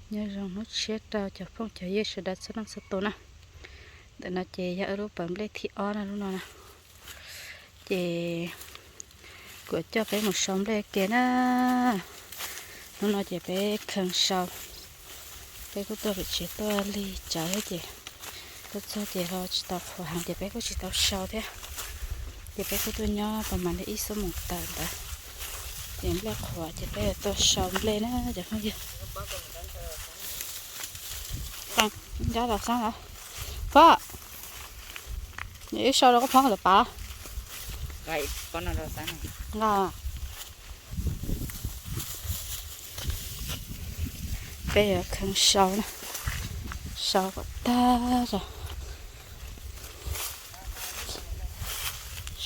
Nyob zoo hnub tshiab rau cov phooj cov ywg sawv daws txhua leej txhua tus na. Ntawm no ces yog wb lub pas nplej thib ob na, lub no na. Ces kuv coj peb mus sau nplej ua ke na. Hnub no ces peb kheev sau, peb kuj tuaj pem tsev tuaj lig tsawv thiab ces tuaj txog ces ho tsis tau qhuav heev ces peb kuj tsis tau sau thiab. Ces peb kuj tuaj nyob pas mas li ib xuab moos tawm ntawd, ces nplej qhuav ces peb yuav tuaj sau nplej na cov phooj ywg. Nrab los xab los, Phob, wb sau rau koj phob lawv pav. Nqa, peb yuav kheev sau na, sau kom tag zog.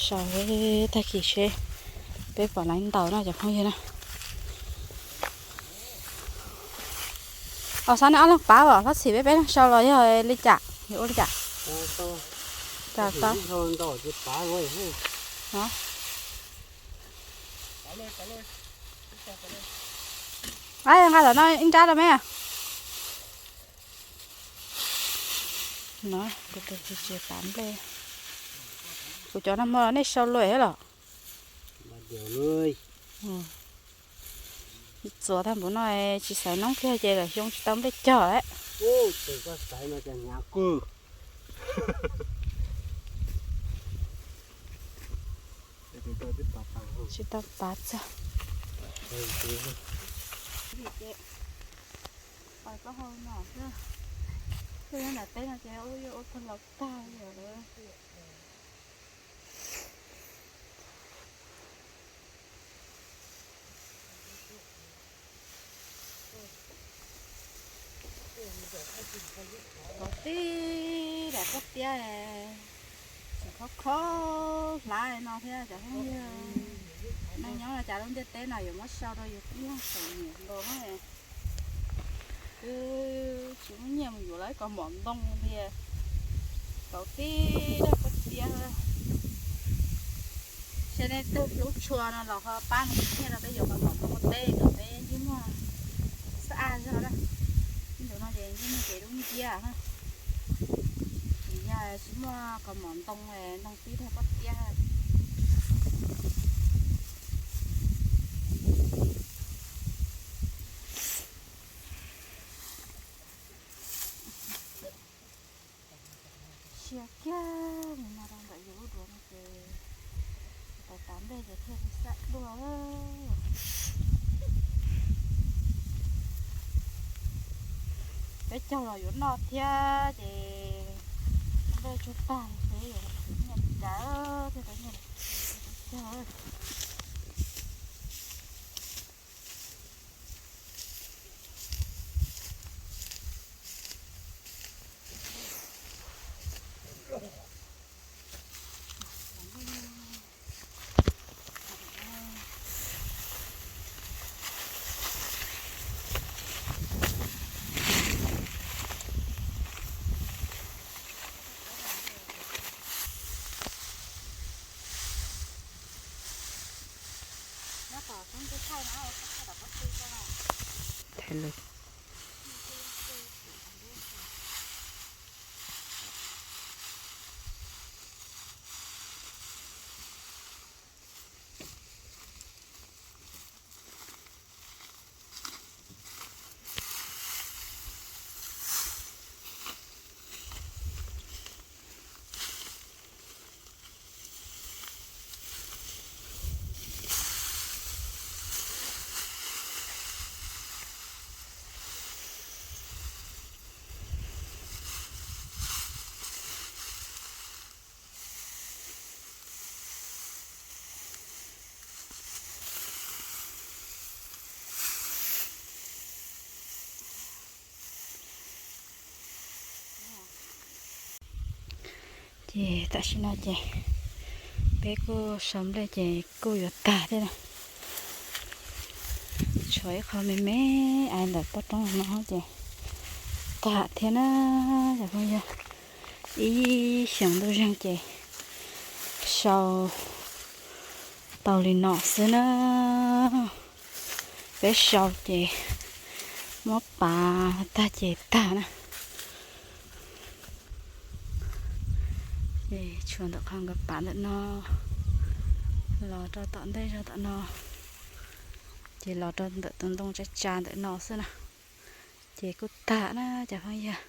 Sau tag kis seb peb puas laiv ntaus no cov phooj ywg na. Os, xav neb ob leeg pav os, Hlob Txhim peb peb leeg sau los yog li cas, yuav ua li cas? Cas tau. Nqa tom no ib nrab rau me. No kuv tus txiv tsev pav nplej. Kuv cov no hmo no nej sau luaj thiab los? Txuas tag npaum no tsis xaiv noob kiag ces lawm xyoo tsis tau nplej cog lawm. Tsis tau pav txog. Ua nram teb no ces ua ua tag los tag li lawm. Kaus tib daim pob tiab, tseem khaub khaub hlav li no thiab cov phooj ywg. Nej nyob no cas lub ntiaj teb no yuav muab sau rau yus tib leeg txom nyem nkaus na. Twb tsis muaj nyiaj mus yuav lawv kaus mom ntoo li, kaus tib daim pob tiab. Seb nej twg hlub tshua no los ho pab nyiaj rau peb yuav kaus mom ntoo ua teb kom peb ntsej muag xab a zog na. Ib ntus no ces ntsej muag ces dub nciab na. Vim yog tsis muaj kaus mom ntoo, ntoo tib daim pob tiab. Siab kiag li no rau ntawm yus lub duav no ces tau tav nplej ces thiaj li xab dua. Peb caug los yuav noj thiab ces nplej tsuag tag ces yuav nyiaj cawv thiaj tau nyiaj cawv. Ces tam sim no ces peb kuj sau nplej ces kuj yuav tag thiab na. Tshuav ib qho me me ais ntawm pob roob no ces tag thiab na. Cov phooj ywg, ib xyoos ntuj zeeg ces sau tau li no xwb na. Peb sau ces Muab pav tag ces tag na. Ces tshuav ntawm qhov nkawd pav ntawm no los rau tom ntej zog tom no, ces los rau ntawm tus ntoo tsa tsa ntawm no xwb na. Ces kuj tag na cov phooj ywg.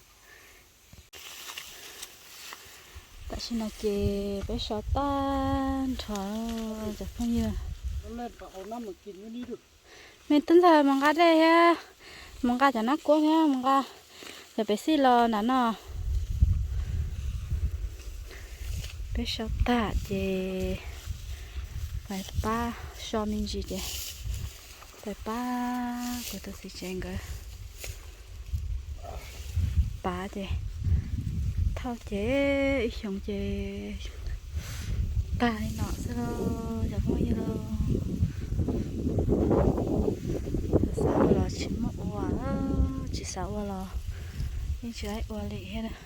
Tam sim no ces peb sau tag nrho cov phooj ywg. Me tub ntxawg mus nqa dej thiab, mus nqa cov nab kuab thiab, mus nqa cov pev xij los nram no. Peb sau tag ces pais pab so me ntsis ces pais pab kuv tus txiv tsev nkawd pav ces thauj ces ib xyoos ces tag li no xwb los cov phooj ywg. Xav ua los tsis muaj ua, tsis xav ua los yeej tsis laib ua li thiab.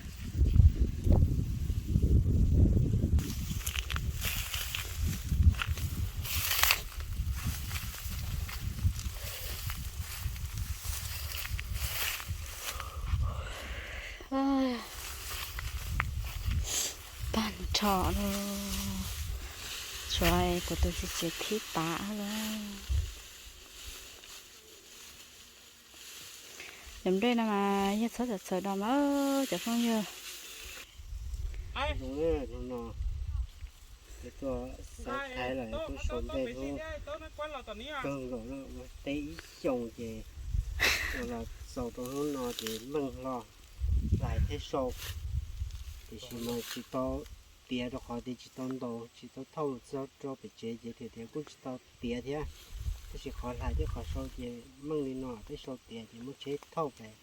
Tag nrho los, tshuav kuv tus txiv tsev thib pav los. Cov nplej no mas yog txhob txawm txawm do mas cov phooj ywg. Tuaj xav thaiv los tuaj sau nplej hnub kawg nkaus na, ua teb ib xyoos ces ua los txaus rau hnub no ces meej hlo hlais thiab sau. Tiam sis mas tsis tau tiav rau qhov tias tsis tau ntaus tsis tau thauj txog rau pem tsev ces tias kuj tsis tau tiav thiab. Tab sis qhov hlais thiab qhov sau ces meej li no, peb sau tiav ces muab tsheb thauj pem,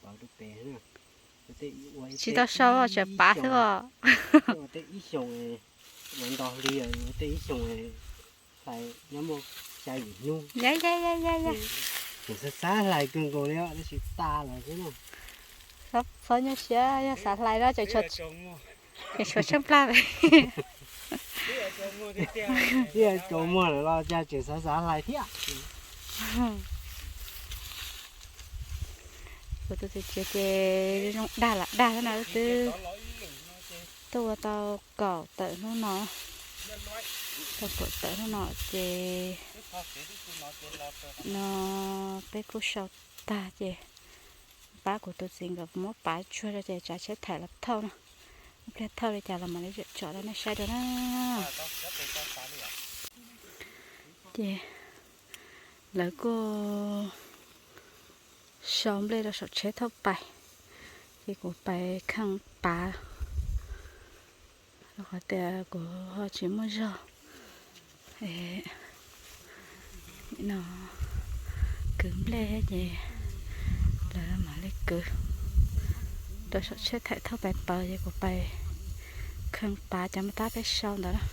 pawv rau pem na. Tsis tau sau, tseem pav xwb os. Ua tej ib xyoos, ua nto hli ua tej ib xyoos hlais nyob muaj xya yim hnub. Tseem xav xav hlais kawg nkaus li tab sis tas lawm xwb na. Txhob nyuaj siab, yog xav hlais no tseem tshuav tsheej plag. Ib yam tsaus muag lawm los cas tseem xav xav hlais thiab. Kuv tus txiv tsev ces zoo dag lam dag xwb na, twb tuaj ua tau kaum tawm hnub no, tau kaum tawm hnub no ces no peb kuj sau tag ces pab kuv tus txiv nkawd muab pav tsuag rau ces tsav tsheb thaim los thauj no. Ib pliag thauj li cas los mam li tsom rau nej saib dua na. Ces lawv kuj sau nplej rau saum tsheb thauj pais, ces kuv pais kheej pav, rau qhov tias kuv ho tsis muaj zog no kwv nplej ces lawv mam li kwv rau saum tsheb thaim thauj pais pawv ces kuv pais kheej pav cov maj tab peb sau ntawd na.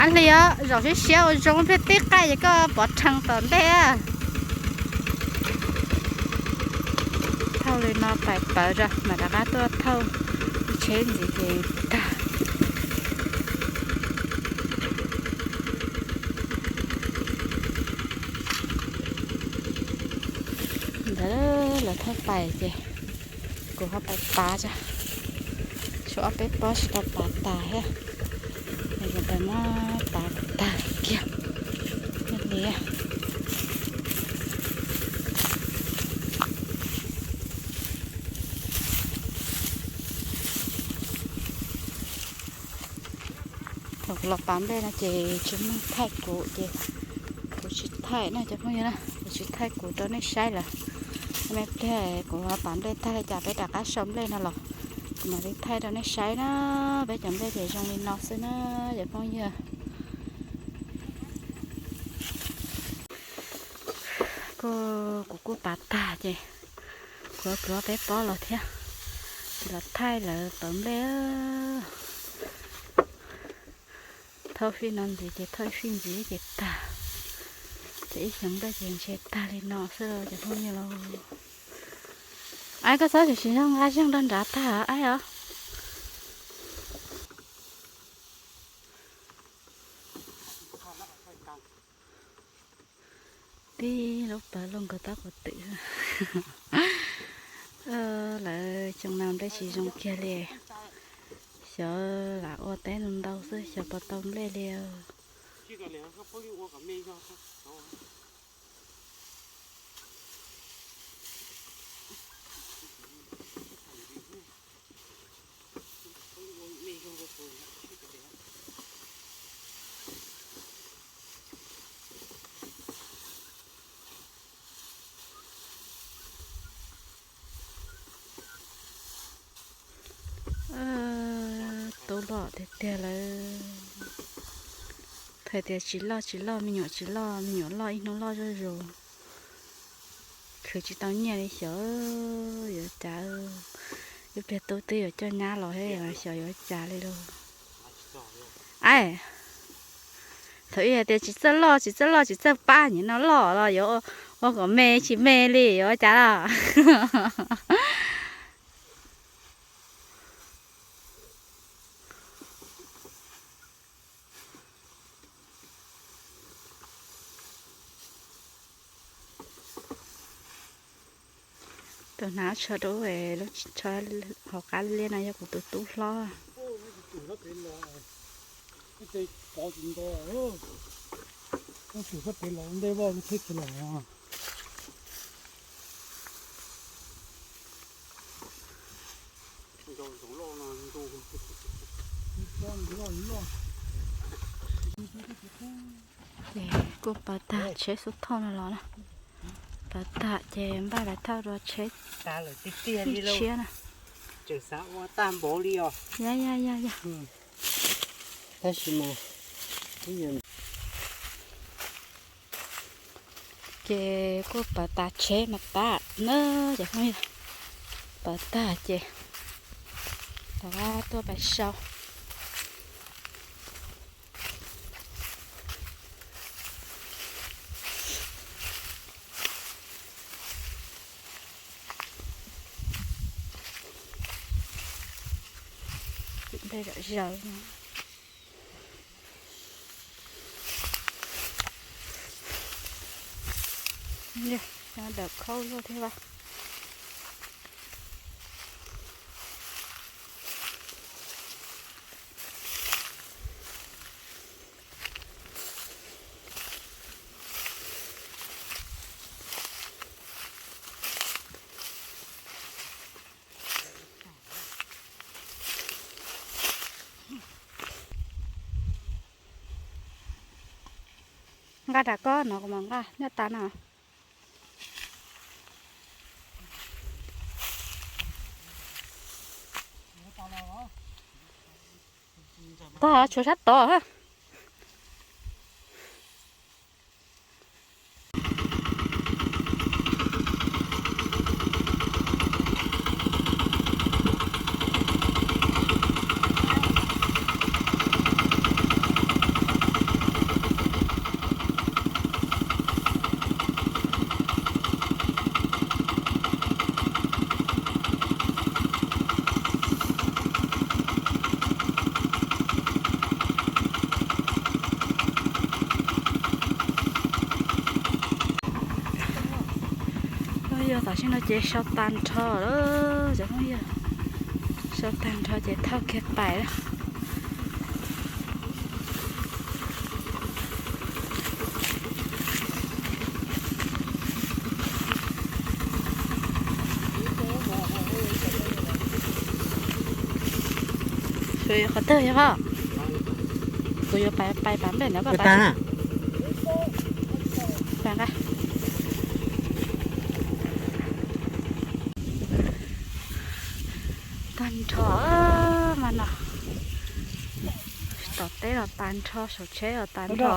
Ab hli os, zaum siab siab ua zoo pliag tib qaij ces koj pov rhees tom ntej. Thauj li no pais pawv tso mam rov qab tuaj thauj tsheb ntxiv ces tag. Ntawd lawv thauj pais ces kuv ho pais pav tso. Tshuav ob peb pob tsis tau pav tas thiab, es kuv pais muab pav kom tag kiag. Lig lig. Thaum kuv los pav nplej no ces tsis muaj thaij kuv ces kuv tsis thaij na cov phooj ywg na, kuv tsis thaij kuv rau nej saib lawm. Me pliag kuv pam nplej tag li cas peb rov qab sau nplej no los kuv mam li thaij rau nej saib na. Peb cov nplej ces zoo li no xwb na cov phooj ywg. Kuv kuj pam tag ces kuv pluav peb pob los thiab, ces los thaij lawv pam nplej. Thauj fij no ntxiv ces thauj fij ntxiv ces tag. Ces ib xyoo nplej ces ntshe tag li no xwb los cov phooj ywg los. Aib, koj txhob tsis zoo nqa zeeg rau nrad tag aib os. Tib lub pawg luj nkaus tab kuv twm. Lawv xyoo no nplej tsis zoo kiag li. Xyov lam ua teb ntau ntau xwb xyov puas tau nplej li. Tub loj tiag tiag lawm. Thaum tias tsis loj tsis loj me nyuam tsis loj, me nyuam loj ib hnub loj zuj zus. Khwv tsis tau nyiaj li xyov yuav cas. Ib pliag tub twb yuav coj nyab los thiab xyov yuav cas li lauj. Aib, thaum ub hais tias tsis txawj loj tsis txawj loj tsis txawj pab, nim no loj los yuav ua kom me tsis me li yuav ua cas lawm. Tus hnav tsho rau lub tsho hauv qab liab no yog kuv tus tub hlob. Ces kuj pawv tag tsheb xub thoj no los na. Pawv tag ces npaj pais thauj dua tsheb tshiab na. Yog yog yog yog. Ces kuj pawv tas tsheb mas tas na cov phooj ywg. Pawv tag ces rov qab tuaj pais sau. Nplej zom zaws. Dawm khaub luaj thiab as. Nqa rau koj no kuv mam nqa nyob tas no. Tag tshuav sab tod. Yog tam sim no ces sau tag nrho lawm cov phooj ywg. Sau tag nrho ces thauj kiag pais lawm. Qhov twg yog? Kuv yuav pais pam nplej ntawd pais. Nrho mas no, tom teb los tas nrho, saum tsheb los tas nrho.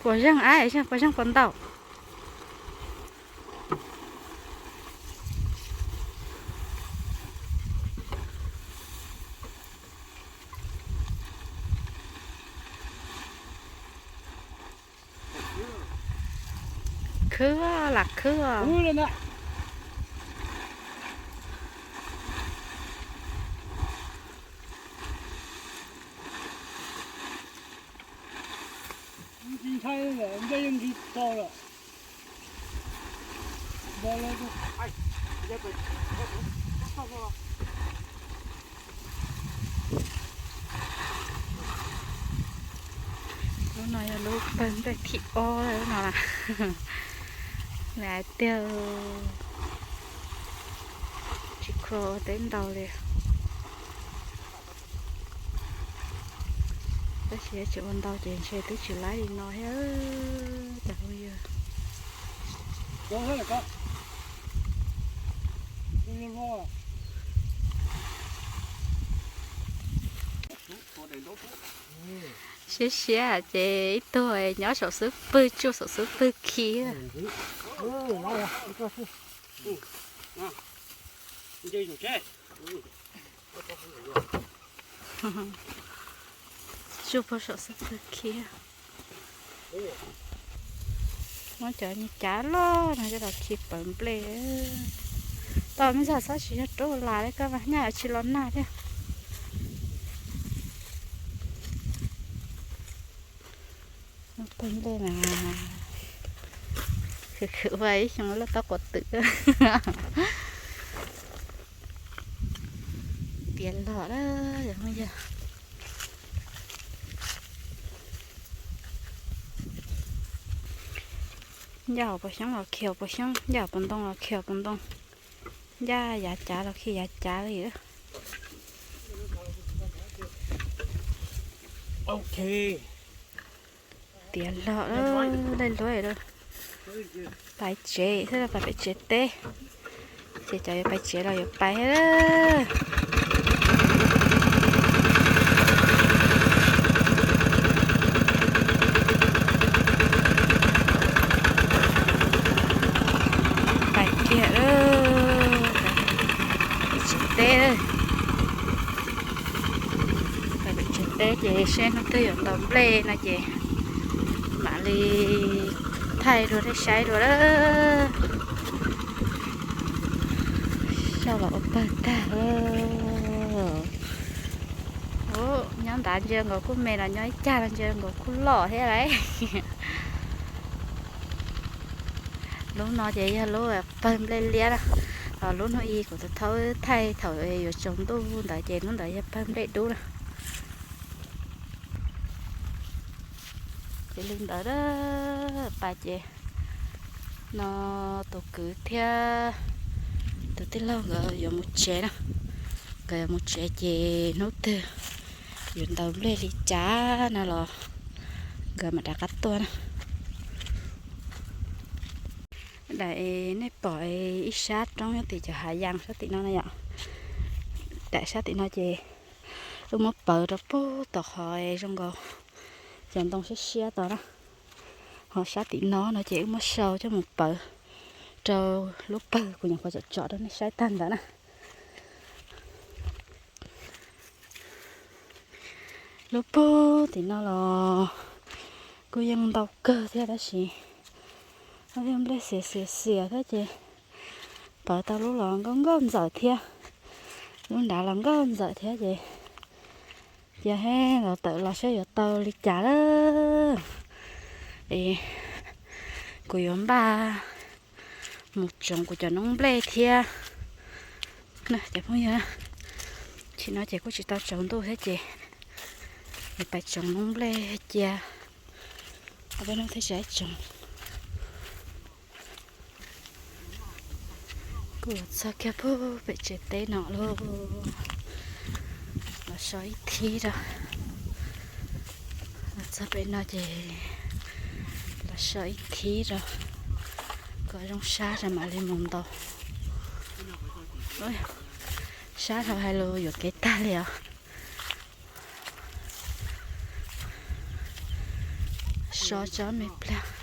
Puas zeeg, puas zeeg puas ntau? Khwb, lam khwb. Lub no yog lub pawg nplej thib ob lub no. Lawm hais tiag, tsis khuam ua teb ntau li. Tab sis tsis ua ntau ces ntshe twb tsis laib li no thiab cov phooj ywg. Siab siab ces ib tug nyob saum xub pwg tsuj saum xub pwg khi. Tsuj puag saum xub pwg khi. Muab cov nyuag cav loj no coj los khi pawv nplej. Tau me ntxhais txhob tsis yog rub las li koj mas nyaj tsis los nag thiab. Pawg nplej mas khwv khwv ua ib xyoo loj tab quav twm. Tiav los lawm yog. Ncaj hauv puas xyoob los khi hauv puas xyoob, ncaj hauv puas ntoo los khi hauv puas ntoo, ncaj yav cav los khi yav cav li. Tiav los lawm, lawm lawm. Pais tsev thiab, pais pem tsev teb. Ces cov yuav pais tsev los yuav pais thiab. Pais kiag lawm, pem tsev teb. Pais pem tsev teb ces seb hnub twg yuav ntaus nplej no ces mam li thaij dua thiab saib dua lawm. Xauj los ua pawg tag. Nyob nrad ntsia nkaus kuj me los nyob ib cag los ntsia nkaus kuj loj thiab lauj. Lub no ces yog lub pawg nplej liab na. Lub hnub i kuv tus thaub thaij thaum yuav tsaus ntuj ntawd ces lub ntawd yog pawg nplej dub na. Ces li ntawd pais ces no tus kwv thiab tus tij laug nkawd yuav mus tsev na. Nkawd yuav mus tsev ces hnub twg yuav ntaus nplej li cas no los nkawd mam rov qab tuaj na. Daim nej pom ib sab roob nyob tim cov hav yas sab tim no na yom. Daim sab tim no ces wb muab pawv rau puag tom qhov zoo nkaus cov ntoo siab siab tod na. Ho sab tim no no ces wb muab sau coj mus pawv rau lub pawg kuv nyuam qhuav tsom tsom rau nej saib tag ntawd na. Lub puag tim no los kuj yeej ntau kawg thiab tab sis ob peb nplej xiav xiav xiav thiab ces pawv tau lub los nkauj nkauj ntxawm thiab. Lub nrad los nkauj ntxawm thiab ces cia heb los tawm los saib yuav tau li cas lawm. Es kuv yuav npaj mus tsoov kuv cov noob nplej thiab. Cov phooj ywg, tsis no ces kuj tsis tau tsaus ntuj thiab ces yuav pais tsoov noob nplej cia ob peb hnub thiab tsis tsoov. Kuj los txog kiag pem tsev teb no lauj. Los so ib thib rau. Los txog pem no ces los so ib thib rau kom zoo sab rau mam li mus ntaus. Sab rau hais lus yuam kev tag li os. So tsob me plag.